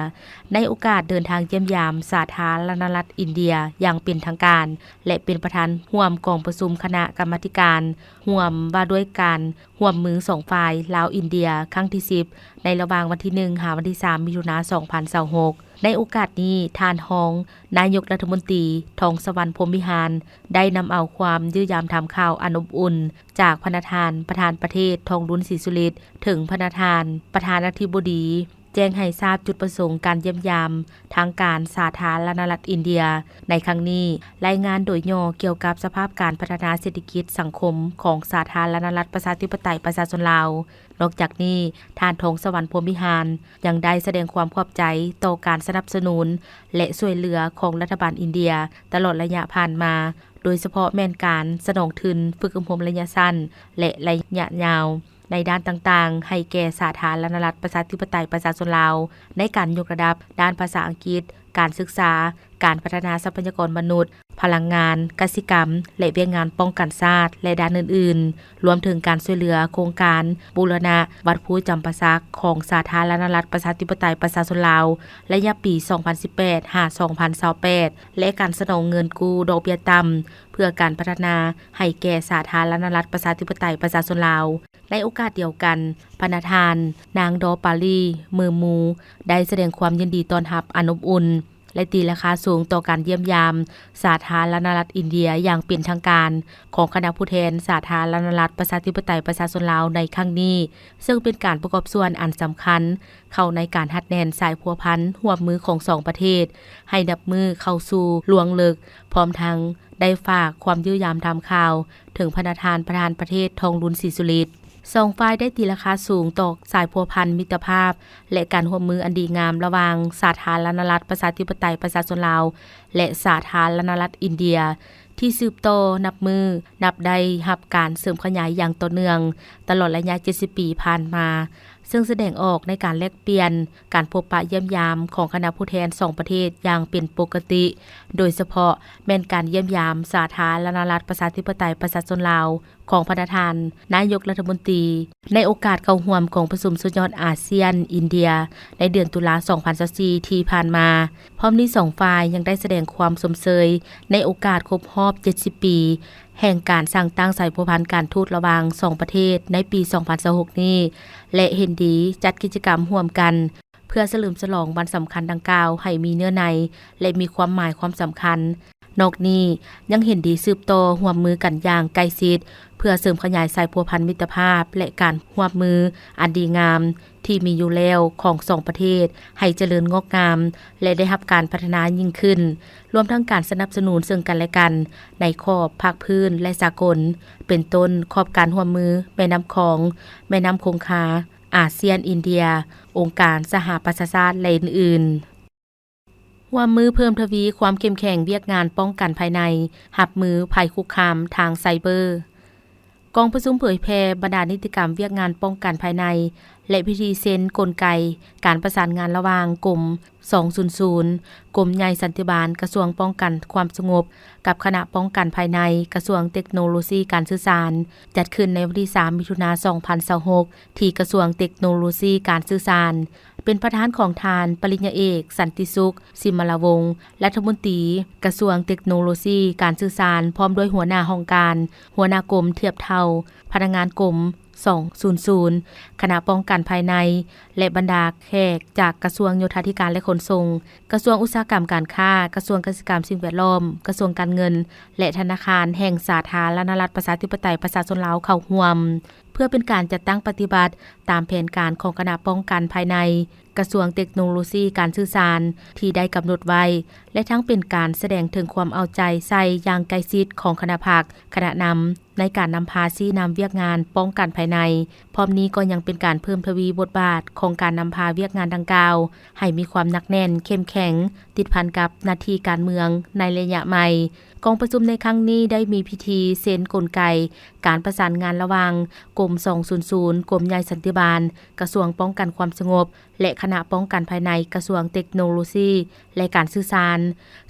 ໃນໂອກາດເດີນທາງຢ້ຽມຢາມສາທາລະນະລັດອິນເດຍຢ່າງເປັນທາງການ ແລະ ເປັນປະທານຮ່ວມກອງປະຊຸມຄະນະກຳມາທິການຮ່ວມວ່າດ້ວຍການຮ່ວມມືສອງຝ່າຍລາວ-ອິນເດຍ ຄັ້ງທີສິບ ໃນລະຫວ່າງວັນທີໜຶ່ງ ຫາວັນທີສາມ ມິຖຸນາ ສອງພັນຊາວຫົກ. ໃນໂອກາດນີ້, ທ່ານຮອງນາຍົກລັດຖະມົນຕີ ທອງສະຫວັນ ພົມວິຫານ ໄດ້ນຳເອົາຄວາມຢ້ຽມຢາມຖາມຂ່າວອັນອົບອຸ່ນ ຈາກພະນະທ່ານປະທານປະເທດ ທອງລຸນ ສີສຸລິດ ເຖິງພະນະທ່ານປະທານາທິບໍດີ ແຈ້ງໃຫ້ຊາບຈຸດປະສົງການຢ້ຽມຢາມທາງການສາທາລະນະລັດອິນເດຍໃນຄັ້ງນີ້, ລາຍງານໂດຍຫຍໍ້ກ່ຽວກັບສະພາບການພັດທະນາເສດຖະກິດສັງຄົມຂອງສາທາລະນະລັດປະຊາທິປະໄຕປະຊາຊົນລາວ. ນອກຈາກນີ້, ທ່ານ ທອງສະຫວັນ ພົມວິຫານ ຍັງໄດ້ສະແດງຄວາມຂອບໃຈຕໍ່ການສະໜັບສະໜູນ ແລະ ຊ່ວຍເຫຼືອຂອງລັດຖະບານອິນເດຍຕະຫຼອດໄລຍະຜ່ານມາ, ໂດຍສະເພາະແມ່ນການສະໜອງທຶນຝຶກອົບຮົມໄລຍະສັ້ນ ແລະ ໄລຍະຍາວ ໃນດ້ານຕ່າງໆ ໃຫ້ແກ່ສາທາລະນະລັດປະຊາທິປະໄຕປະຊາຊົນລາວ ໃນການຍົກລະດັບດ້ານພາສາອັງກິດ, ການສຶກສາ, ການພັດທະນາຊັບພະຍາກອນມະນຸດ, ພະລັງງານ, ກະສິກຳ ແລະ ວຽກງານປ້ອງກັນຊາດ ແລະ ດ້ານອື່ນໆ, ລວມເຖິງການຊ່ວຍເຫຼືອໂຄງການບູລະນະວັດພູຈຳປາສັກຂອງສາທາລະນະລັດປະຊາທິປະໄຕປະຊາຊົນລາວ ໄລຍະປີສອງພັນສິບແປດ ຫາ ສອງພັນຊາວແປດ ແລະ ການສະໜອງເງິນກູ້ດອກເບ້ຍຕ່ຳ ເພື່ອການພັດທະນາໃຫ້ແກ່ສາທາລະນະລັດປະຊາທິປະໄຕປະຊາຊົນລາວ. ໃນໂອກາດດຽວກັນ, ພະນະທ່ານ ນາງ ດໍປາລີ ເມີມູ ໄດ້ສະແດງຄວາມຍິນດີຕ້ອນຮັບອັນອົບອຸ່ນ ແລະ ຕີລາຄາສູງຕໍ່ການຢ້ຽມຢາມສາທາລະນະລັດອິນເດຍຢ່າງເປັນທາງການຂອງຄະນະຜູ້ແທນສາທາລະນະລັດປະຊາທິປະໄຕປະຊາຊົນລາວໃນຄັ້ງນີ້, ເຊິ່ງເປັນການປະກອບສ່ວນອັນສຳຄັນເຂົ້າໃນການຮັດແໜ້ນສາຍພົວພັນຮ່ວມມືຂອງສອງປະເທດ ໃຫ້ນັບມື້ເຂົ້າສູ່ລວງເລິກ, ພ້ອມທັງໄດ້ຝາກຄວາມຢ້ຽມຢາມຖາມຂ່າວ ເຖິງພະນະທ່ານປະທານປະເທດ ທອງລຸນ ສີສຸລິດ. ສອງຝ່າຍໄດ້ຕີລາຄາສູງຕໍ່ສາຍພົວພັນມິດຕະພາບ ແລະ ການຮ່ວມມືອັນດີງາມລະຫວ່າງສາທາລະນະລັດປະຊາທິປະໄຕປະຊາຊົນລາວ ແລະ ສາທາລະນະລັດອິນເດຍ ທີ່ສືບຕໍ່ນັບມື້ນັບໄດ້ຮັບການເສີມຂະຫຍາຍຢ່າງຕໍ່ເນື່ອງຕະຫຼອດໄລຍະເຈັດສິບປີຜ່ານມາ, ເຊິ່ງສະແດງອອກໃນການແລກປ່ຽນ, ການພົບປະຢ້ຽມຢາມຂອງຄະນະຜູ້ແທນສອງປະເທດຢ່າງເປັນປົກກະຕິ, ໂດຍສະເພາະແມ່ນການຢ້ຽມຢາມສາທາລະນະລັດປະຊາທິປະໄຕປະຊາຊົນລາວ ຂອງພະນະທ່ານນາຍົກລັດຖະມົນຕີ ໃນໂອກາດເຂົ້າຮ່ວມກອງປະຊຸມສຸດຍອດອາຊຽນ-ອິນເດຍ ໃນເດືອນຕຸລາ ສອງພັນຊາວສີ່ ທີ່ຜ່ານມາ. ພ້ອມນີ້ສອງຝ່າຍຍັງໄດ້ສະແດງຄວາມຊົມເຊີຍໃນໂອກາດຄົບຮອບເຈັດສິບປີ ແຫ່ງການສ້າງຕັ້ງສາຍພົວພັນການທູດລະຫວ່າງສອງປະເທດໃນປີ ສອງພັນຊາວຫົກ ນີ້ ແລະ ເຫັນດີຈັດກິດຈະກຳຮ່ວມກັນ ເພື່ອສະເຫຼີມສະຫຼອງວັນສຳຄັນດັ່ງກ່າວໃຫ້ມີເນື້ອໃນ ແລະ ມີຄວາມໝາຍຄວາມສຳຄັນ. ນອກນີ້ຍັງເຫັນດີສືບຕໍ່ຮ່ວມມືກັນຢ່າງໃກ້ຊິດ ເພື່ອເສີມຂະຫຍາຍສາຍພົວພັນມິດຕະພາບ ແລະ ການຮ່ວມມືອັນດີງາມທີ່ມີຢູ່ແລ້ວຂອງສອງປະເທດໃຫ້ຈະເລີນງອກງາມ ແລະ ໄດ້ຮັບການພັດທະນາຍິ່ງຂຶ້ນ, ລວມທັງການສະໜັບສະໜູນເຊິ່ງກັນແລະກັນໃນຂອບພາກພື້ນ ແລະ ສາກົນ, ເປັນຕົ້ນຂອບການຮ່ວມມືແມ່ນ້ຳຂອງ, ແມ່ນ້ຳຄົງຄາ, ອາຊຽນ-ອິນເດຍ, ອົງການສະຫະປະຊາຊາດ ແລະ ອື່ນໆ. ຮ່ວມມືເພີ່ມທະວີຄວາມເຂັ້ມແຂງວຽກງານປ້ອງກັນພາຍໃນ, ຮັບມືໄພຄຸກຄາມທາງໄຊເບີ. ກອງປະຊຸມເຜີຍແຜ່ບັນດານິຕິກຳວຽກງານປ້ອງກັນພາຍໃນ ແລະ ພິທີເຊັນກົນໄກການປະສານງານລະຫວ່າງກົມ ສອງສູນສູນ ກົມໃຫຍ່ສັນຕິບານ ກະຊວງປ້ອງກັນຄວາມສະຫງົບ ກັບຄະນະປ້ອງກັນພາຍໃນ ກະຊວງເຕັກໂນໂລຊີການສື່ສານ ຈັດຂຶ້ນໃນວັນທີສາມ ມິຖຸນາ ສອງພັນຊາວຫົກ ທີ່ກະຊວງເຕັກໂນໂລຊີການສື່ສານ, ເປັນປະທານຂອງທ່ານປະລິນຍາເອກ ສັນຕິສຸກ ສິມມະລາວົງ ລັດຖະມົນຕີກະຊວງເຕັກໂນໂລຊີການສື່ສານ ພ້ອມດ້ວຍຫົວໜ້າຫ້ອງການ, ຫົວໜ້າກົມທຽບເທົ່າ, ພະນັກງານກົມ ສອງສູນສູນ ຄະນະປ້ອງກັນພາຍໃນ ແລະ ບັນດາແຂກຈາກກະຊວງໂຍທາທິການ ແລະ ຂົນສົ່ງ, ກະຊວງອຸດສາຫະກຳການຄ້າ, ກະຊວງກະສິກຳສິ່ງແວດລ້ອມ, ກະຊວງການເງິນ ແລະ ທະນາຄານແຫ່ງສາທາລະນະລັດປະຊາທິປະໄຕປະຊາຊົນລາວເຂົ້າຮ່ວມ, ເພື່ອເປັນການຈັດຕັ້ງປະຕິບັດຕາມແຜນການຂອງຄະນະປ້ອງກັນພາຍໃນ ກະຊວງເຕັກໂນໂລຊີການສື່ສານທີ່ໄດ້ກຳນົດໄວ້ ແລະ ທັງເປັນການສະແດງເຖິງຄວາມເອົາໃຈໃສ່ຢ່າງໃກ້ຊິດຂອງຄະນະພັກ, ຄະນະນຳ ໃນການນຳພາຊີ້ນຳວຽກງານປ້ອງກັນພາຍໃນ. ພ້ອມນີ້ກໍຍັງເປັນການເພີ່ມທະວີບົດບາດຂອງການນຳພາວຽກງານດັ່ງກ່າວ ໃຫ້ມີຄວາມໜັກແໜ້ນ, ເຂັ້ມແຂງ, ຕິດພັນກັບໜ້າທີ່ການເມືອງໃນໄລຍະໃໝ່. ກອງປະຊຸມໃນຄັ້ງນີ້ໄດ້ມີພິທີເຊັນກົນໄກການປະສານງານລະຫວ່າງກົມ ສອງສູນສູນ ກົມໃຫຍ່ສັນຕິບານ ກະຊວງປ້ອງກັນຄວາມສະຫງົບ ແລະ ຄະນະປ້ອງກັນພາຍໃນ ກະຊວງເຕັກໂນໂລຊີ ແລະ ການສື່ສານ,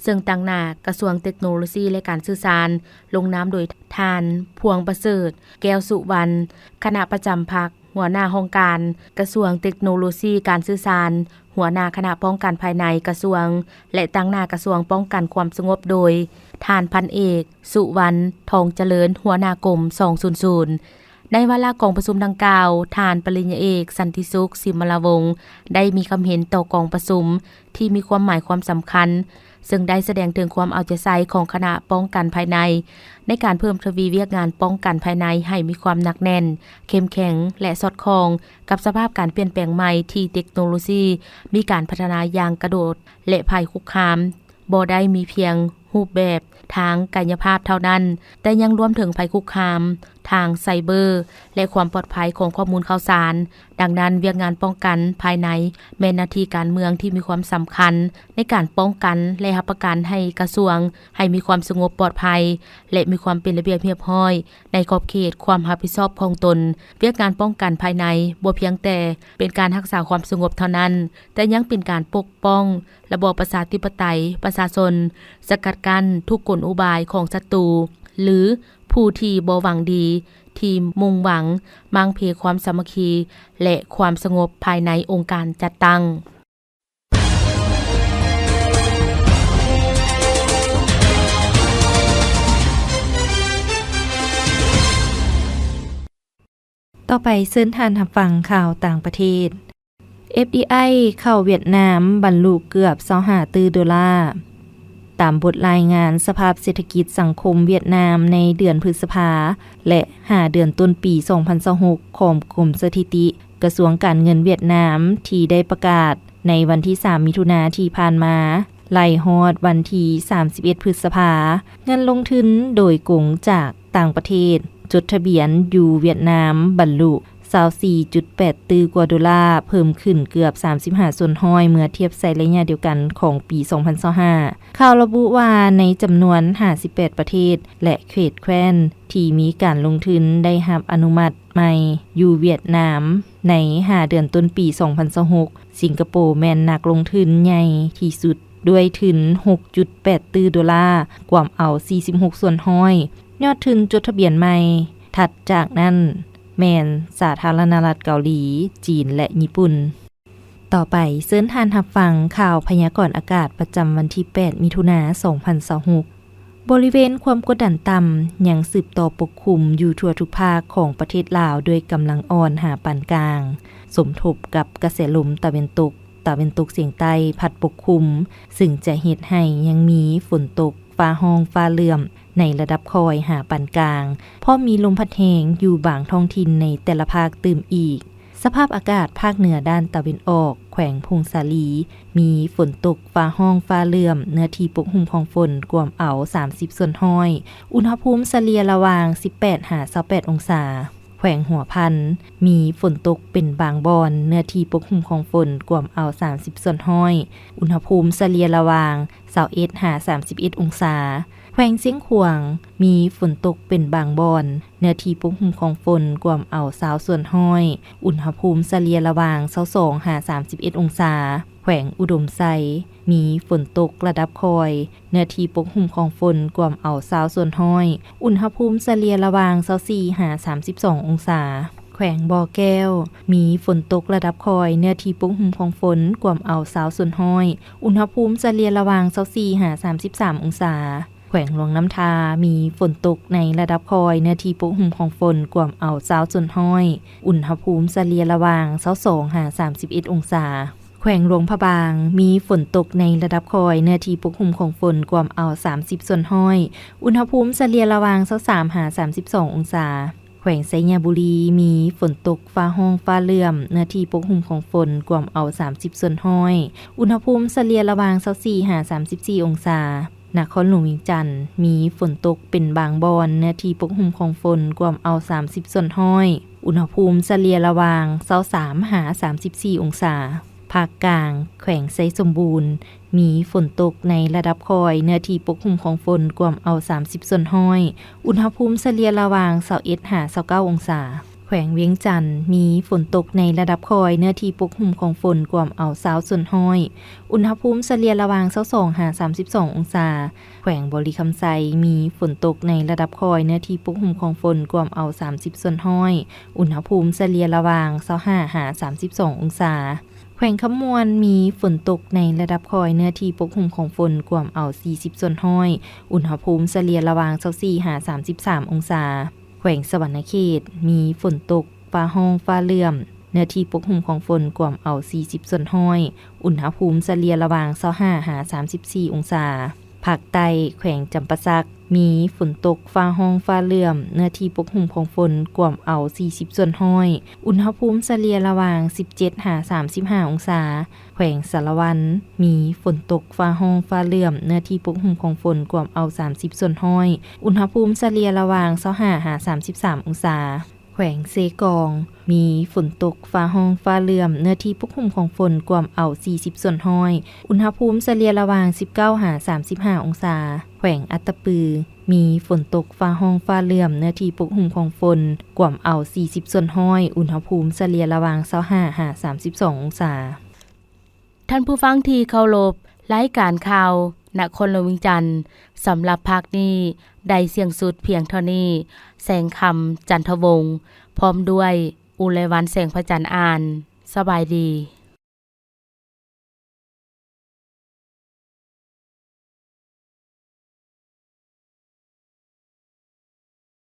ເຊິ່ງຕາງໜ້າກະຊວງເຕັກໂນໂລຊີ ແລະ ການສື່ສານ ລົງນາມໂດຍທ່ານ ພວງປະເສີດ ແກ້ວສຸວັນ ຄະນະປະຈຳພັກ, ຫົວໜ້າຫ້ອງການກະຊວງເຕັກໂນໂລຊີການສື່ສານ, ຫົວໜ້າຄະນະປ້ອງກັນພາຍໃນກະຊວງ ແລະ ຕາງໜ້າກະຊວງປ້ອງກັນຄວາມສະຫງົບໂດຍ ທ່ານພັນເອກ ສຸວັນ ທອງຈະເລີນ ຫົວໜ້າກົມ ສອງສູນສູນ. ໃນວາລະກອງປະຊຸມດັ່ງກ່າວ, ທ່ານປະລິນຍາເອກ ສັນຕິສຸກ ສິມມະລາວົງ ໄດ້ມີຄຳເຫັນຕໍ່ກອງປະຊຸມທີ່ມີຄວາມໝາຍຄວາມສຳຄັນ, ເຊິ່ງໄດ້ສະແດງເຖິງຄວາມເອົາໃຈໃສ່ຂອງຄະນະປ້ອງກັນພາຍໃນ ໃນການເພີ່ມທະວີວຽກງານປ້ອງກັນພາຍໃນໃຫ້ມີຄວາມໜັກແໜ້ນ, ເຂັ້ມແຂງ ແລະ ສອດຄ່ອງກັບສະພາບການປ່ຽນແປງໃໝ່ທີ່ເຕັກໂນໂລຊີມີການພັດທະນາຢ່າງກະໂດດ ແລະ ໄພຄຸກຄາມ ບໍ່ໄດ້ມີພຽງຮູບແບບທາງກາຍະພາບເທົ່ານັ້ນ, ແຕ່ຍັງລວມເຖິງໄພຄຸກຄາມທາງໄຊເບີ ແລະ ຄວາມປອດໄພຂອງຂໍ້ມູນຂ່າວສານ. ດັ່ງນັ້ນ, ວຽກງານປ້ອງກັນພາຍໃນແມ່ນໜ້າທີ່ການເມືອງທີ່ມີຄວາມສຳຄັນໃນການປ້ອງກັນ ແລະ ຮັບປະກັນໃຫ້ກະຊວງໃຫ້ມີຄວາມສະຫງົບປອດໄພ ແລະ ມີຄວາມເປັນລະບຽບຮຽບຮ້ອຍໃນຂອບເຂດຄວາມຮັບຜິດຊອບຂອງຕົນ. ວຽກງານປ້ອງກັນພາຍໃນບໍ່ພຽງແຕ່ເປັນການຮັກສາຄວາມສະຫງົບເທົ່ານັ້ນ, ແຕ່ຍັງເປັນການປົກປ້ອງ ລະບອບປະຊາທິປະໄຕ ປະຊາຊົນ, ສະກັດກັ້ນທຸກກົນອຸບາຍຂອງສັດຕູ ຫຼື ຜູ້ທີ່ບໍ່ຫວັງດີ ທີ່ມຸ່ງຫວັງມ້າງເພຄວາມສາມັກຄີ ແລະ ຄວາມສະຫງົບພາຍໃນອົງການຈັດຕັ້ງ. ຕໍ່ໄປເຊີນທ່ານຮັບຟັງຂ່າວຕ່າງປະເທດ. ເອັຟດີໄອ ເຂົ້າຫວຽດນາມບັນລຸເກືອບຊາວຫ້າຕື້ໂດລາ. ຕາມບົດລາຍງານສະພາບເສດຖະກິດສັງຄົມຫວຽດນາມໃນເດືອນພຶດສະພາ ແລະ ຫ້າເດືອນຕົ້ນປີສອງພັນຊາວຫົກ ຂອງກົມສະຖິຕິ ກະຊວງການເງິນຫວຽດນາມ ທີ່ໄດ້ປະກາດໃນວັນທີສາມ ມິຖຸນາທີ່ຜ່ານມາ ໄລ່ຮອດວັນທີສາມສິບເອັດ ພຶດສະພາ, ເງິນລົງທຶນໂດຍກົງຈາກຕ່າງປະເທດ ຈົດທະບຽນຢູ່ຫວຽດນາມບັນລຸຊາວສີ່ຈຸດແປດຕື້ກວ່າໂດລາ, ເພີ່ມຂຶ້ນເກືອບສາມສິບຫ້າສ່ວນຮ້ອຍ ເມື່ອທຽບໃສ່ໄລຍະດຽວກັນຂອງປີສອງພັນຊາວຫ້າ. ຂ່າວລະບຸວ່າ ໃນຈຳນວນຫ້າສິບແປດປະເທດ ແລະ ເຂດແຄວ້ນທີ່ມີການລົງທຶນໄດ້ຮັບອະນຸມັດໃໝ່ຢູ່ຫວຽດນາມໃນຫ້າເດືອນຕົ້ນປີສອງພັນຊາວຫົກ, ສິງກະໂປແມ່ນນັກລົງທຶນໃຫຍ່ທີ່ສຸດ ດ້ວຍທຶນຫົກຈຸດແປດຕື້ໂດລາ, ກວມເອົາສີ່ສິບຫົກສ່ວນຮ້ອຍ. ຍອດທຶນຈົດທະບຽນໃໝ່ຖັດຈາກນັ້ນແມ່ນສາທາລະນະລັດເກົາຫຼີ, ຈີນ ແລະ ຍີ່ປຸ່ນ. ຕໍ່ໄປເຊີນທ່ານຮັບຟັງຂ່າວພະຍາກອນອາກາດປະຈຳວັນທີແປດ ມິຖຸນາ ສອງພັນຊາວຫົກ. ບໍລິເວນຄວາມກົດດັນຕ່ຳຍັງສືບຕໍ່ປົກຄຸມຢູ່ທົ່ວທຸກພາກຂອງປະເທດລາວດ້ວຍກຳລັງອ່ອນຫາປານກາງ, ສົມທົບກັບກະແສລົມຕາເວັນຕົກ, ຕາເວັນຕົກສຽງໃຕ້ພັດປົກຄຸມ, ຊຶ່ງຈະເຮັດໃຫ້ຍັງມີຝົນຕົກ, ຟ້າຮ້ອງ, ຟ້າເຫຼື້ອມໃນລະດັບຄ່ອຍຫາປານກາງ, ພ້ອມມີລົມພັດແຮງຢູ່ບາງທ້ອງຖິ່ນໃນແຕ່ລະພາກຕື່ມອີກ. ສະພາບອາກາດພາກເໜືອດ້ານຕາເວັນອອກ, ແຂວງຜົ້ງສາລີ, ມີຝົນຕົກ, ຟ້າຮ້ອງ, ຟ້າເຫຼື້ອມ, ເນື້ອທີ່ປົກຫຸ້ມຂອງຝົນກວມເອົາສາມສິບສ່ວນຮ້ອຍ, ອຸນຫະພູມສະເລ່ຍລະຫວ່າງສິບແປດຫາຊາວແປດອົງສາ. ແຂວງຫົວພັນ, ມີຝົນຕົກເປັນບາງບ່ອນ, ເນື້ອທີ່ປົກຫຸ້ມຂອງຝົນກວມເອົາສາມສິບສ່ວນຮ້ອຍ, ອຸນຫະພູມສະເລ່ຍລະຫວ່າງຊາວເອັດຫາສາມສິບເອັດອົງສາ. ແຂວງຊຽງຂວາງ, ມີຝົນຕົກເປັນບາງບ່ອນ, ເນື້ອທີ່ປົກຫຸ້ມຂອງຝົນກວມເອົາຊາວສ່ວນຮ້ອຍ, ອຸນຫະພູມສະເລ່ຍລະຫວ່າງຊາວສອງຫາສາມສິບເອັດອົງສາ. ແຂວງອຸດົມໄຊ, ມີຝົນຕົກລະດັບຄ່ອຍ, ເນື້ອທີ່ປົກຫຸ້ມຂອງຝົນກວມເອົາຊາວສ່ວນຮ້ອຍ, ອຸນຫະພູມສະເລ່ຍລະຫວ່າງຊາວສີ່ຫາສາມສິບສອງອົງສາ. ແຂວງບໍ່ແກ້ວ, ມີຝົນຕົກລະດັບຄ່ອຍ, ເນື້ອທີ່ປົກຫຸ້ມຂອງຝົນກວມເອົາຊາວສ່ວນຮ້ອຍ, ອຸນຫະພູມສະເລ່ຍລະຫວ່າງຊາວສີ່ຫາສາມສິບສາມອົງສາ. ແຂວງຫຼວງນ້ຳທາ, ມີຝົນຕົກໃນລະດັບຄ່ອຍ, ເນື້ອທີ່ປົກຫຸ້ມຂອງຝົນກວມເອົາຊາວສ່ວນຮ້ອຍ, ອຸນຫະພູມສະເລ່ຍລະຫວ່າງຊາວສອງຫາສາມສິບເອັດອົງສາ. ແຂວງຫຼວງພະບາງ, ມີຝົນຕົກໃນລະດັບຄ່ອຍ, ເນື້ອທີ່ປົກຫຸ້ມຂອງຝົນກວມເອົາສາມສິບສ່ວນຮ້ອຍ, ອຸນຫະພູມສະເລ່ຍລະຫວ່າງຊາວສາມຫາສາມສິບສອງອົງສາ. ແຂວງໄຊຍະບູລີ, ມີຝົນຕົກ, ຟ້າຮ້ອງ, ຟ້າເຫຼື້ອມ, ເນື້ອທີ່ປົກຫຸ້ມຂອງຝົນກວມເອົາສາມສິບສ່ວນຮ້ອຍ, ອຸນຫະພູມສະເລ່ຍລະຫວ່າງຊາວສີ່ຫາສາມສິບສີ່ອົງສາ. ນະຄອນຫຼວງວຽງຈັນ, ມີຝົນຕົກເປັນບາງບ່ອນ, ເນື້ອທີ່ປົກຫຸ້ມຂອງຝົນກວມເອົາສາມສິບສ່ວນຮ້ອຍ, ອຸນຫະພູມສະເລ່ຍລະຫວ່າງຊາວສາມຫາສາມສິບສີ່ອົງສາ. ພາກກາງ, ແຂວງໄຊສົມບູນ, ມີຝົນຕົກໃນລະດັບຄ່ອຍ, ເນື້ອທີ່ປົກຫຸ້ມຂອງຝົນກວມເອົາສາມສິບສ່ວນຮ້ອຍ, ອຸນຫະພູມສະເລ່ຍລະຫວ່າງຊາວເອັດຫາຊາວເກົ້າອົງສາ. ແຂວງວຽງຈັນ, ມີຝົນຕົກໃນລະດັບຄ່ອຍ, ເນື້ອທີ່ປົກຫຸ້ມຂອງຝົນກວມເອົາຊາວສ່ວນຮ້ອຍ, ອຸນຫະພູມສະເລ່ຍລະຫວ່າງຊາວສອງຫາສາມສິບສອງອົງສາ. ແຂວງບໍລິຄຳໄຊ, ມີຝົນຕົກໃນລະດັບຄ່ອຍ, ເນື້ອທີ່ປົກຫຸ້ມຂອງຝົນກວມເອົາສາມສິບສ່ວນຮ້ອຍ, ອຸນຫະພູມສະເລ່ຍລະຫວ່າງຊາວຫ້າຫາສາມສິບສອງອົງສາ. ແຂວງຄຳມ່ວນ, ມີຝົນຕົກໃນລະດັບຄ່ອຍ, ເນື້ອທີ່ປົກຫຸ້ມຂອງຝົນກວມເອົາສີ່ສິບສ່ວນຮ້ອຍ, ອຸນຫະພູມສະເລ່ຍລະຫວ່າງຊາວສີ່ຫາສາມສິບສາມອົງສາ. ແຂວງສະຫວັນນະເຂດ, ມີຝົນຕົກ, ຟ້າຮ້ອງ, ຟ້າເຫຼື້ອມ, ເນື້ອທີ່ປົກຫຸ້ມຂອງຝົນກວມເອົາສີ່ສິບສ່ວນຮ້ອຍ, ອຸນຫະພູມສະເລ່ຍລະຫວ່າງຊາວຫ້າຫາສາມສິບສີ່ອົງສາ. ພາກໃຕ້, ແຂວງຈຳປາສັກ, ມີຝົນຕົກ, ຟ້າຮ້ອງ, ຟ້າເຫຼື້ອມ, ເນື້ອທີ່ປົກຫຸ້ມຂອງຝົນກວມເອົາສີ່ສິບສ່ວນຮ້ອຍ, ອຸນຫະພູມສະເລ່ຍລະຫວ່າງສິບເຈັດຫາສາມສິບຫ້າອົງສາ. ແຂວງສາລະວັນ, ມີຝົນຕົກ, ຟ້າຮ້ອງ, ຟ້າເຫຼື້ອມ, ເນື້ອທີ່ປົກຫຸ້ມຂອງຝົນກວມເອົາສາມສິບສ່ວນຮ້ອຍ, ອຸນຫະພູມສະເລ່ຍລະຫວ່າງຊາວຫ້າຫາສາມສິບສາມອົງສາ. ແຂວງເຊກອງ, ມີຝົນຕົກ, ຟ້າຮ້ອງ, ຟ້າເຫຼື້ອມ, ເນື້ອທີ່ປົກຫຸ້ມຂອງຝົນກວມເອົາສີ່ສິບສ່ວນຮ້ອຍ, ອຸນຫະພູມສະເລ່ຍລະຫວ່າງສິບເກົ້າຫາສາມສິບຫ້າອົງສາ. ແຂວງອັດຕະປື, ມີຝົນຕົກ, ຟ້າຮ້ອງ, ຟ້າເຫຼື້ອມ, ເນື້ອທີ່ປົກຫຸ້ມຂອງຝົນກວມເອົາສີ່ສິບສ່ວນຮ້ອຍ, ອຸນຫະພູມສະເລ່ຍລະຫວ່າງຊາວຫ້າຫາສາມສິບສອງອົງສາ. ທ່ານຜູ້ຟັງທີ່ເຄົາລົບ, ລາຍການຂ່າວນະຄອນຫຼວງວຽງຈັນ ສຳລັບພາກນີ້ໄດ້ສິ້ນສຸດພຽງເທົ່ານີ້. ແສງຄຳ ຈັນທະວົງ ພ້ອມດ້ວຍ ອຸໄລວັນ ແສງພະຈັນ ອ່ານ. ສະບາຍດີ.